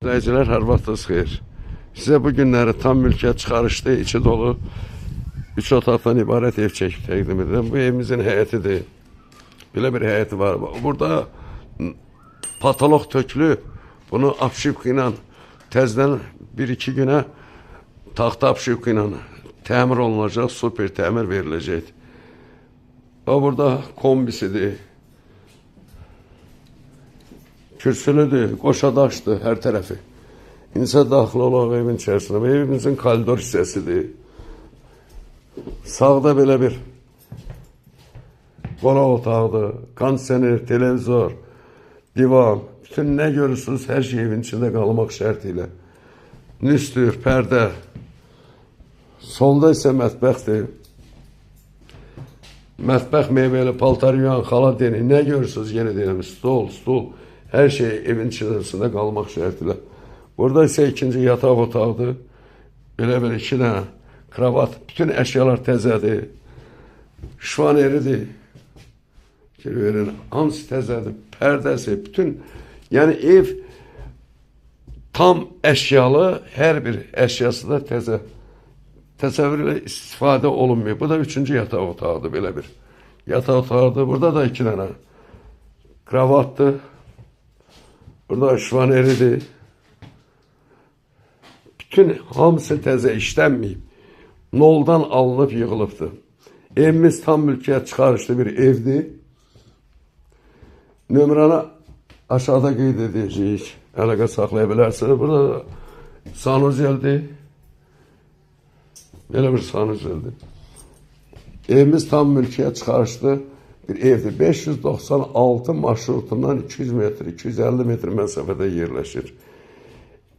İzləyicilər, hər vaxtınız xeyir. Sizə bu günləri tam mülkiyyət çıxarışlı, içi dolu 3 otaqdan ibarət ev çəkib təqdim edirəm. Bu evimizin həyətidir. Belə bir həyəti var. Burada patoloq tökülüb. Bunu apşivka ilə təzədən 1-2 günə taxta apşivka ilə təmir olunacaq, super təmir veriləcək. Və burada kombisidir. Kürsülüdür, qoşadaşdır hər tərəfi. İnsan daxil olaq evin içərisinə. Bu evimizin koridor hissəsidir. Sağda belə bir qonaq otağıdır, kondisioner, televizor, divan. Bütün nə görürsünüz, hər şey evin içində qalmaq şərti ilə. Nüstür, pərdə. Solda isə mətbəxdir. Mətbəx mebeli, paltar yuyan, xaladeni, nə görürsünüz yenə deyirəm, stol, stul, hər şey evin içərisində qalmaq şərti ilə. Burada isə ikinci yataq otağıdır. Belə bir iki dənə kravat, bütün əşyalar təzədir. Şifaneridir. Verin, hamısı təzədir, pərdəsi, bütün, yəni ev tam əşyalı, hər bir əşyası da təzə. Təsəvvürlə istifadə olunmuyor. Bu da üçüncü yataq otağıdır, belə bir yataq otağıdır. Burada da iki dənə kravatdır. Burada şifaneridir. Bütün hamısı təzə işlənməyib. Noldan alınıb yığılıbdır. Evimiz tam mülkiyyət çıxarışlı bir evdir. Nömrəni aşağıda qeyd edəcəyik. Əlaqə saxlaya bilərsiniz. Burada da sanuzeldir. Belə bir sanuzeldir. Evimiz tam mülkiyyət çıxarışlı bir evdir. 596 marşrutundan 200 metr, 250 metr məsafədə yerləşir.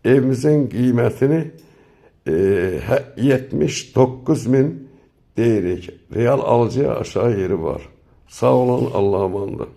Evimizin qiymətini 79 min deyirik. Real alıcıya aşağı yeri var. Sağ olun, Allah'a emanet.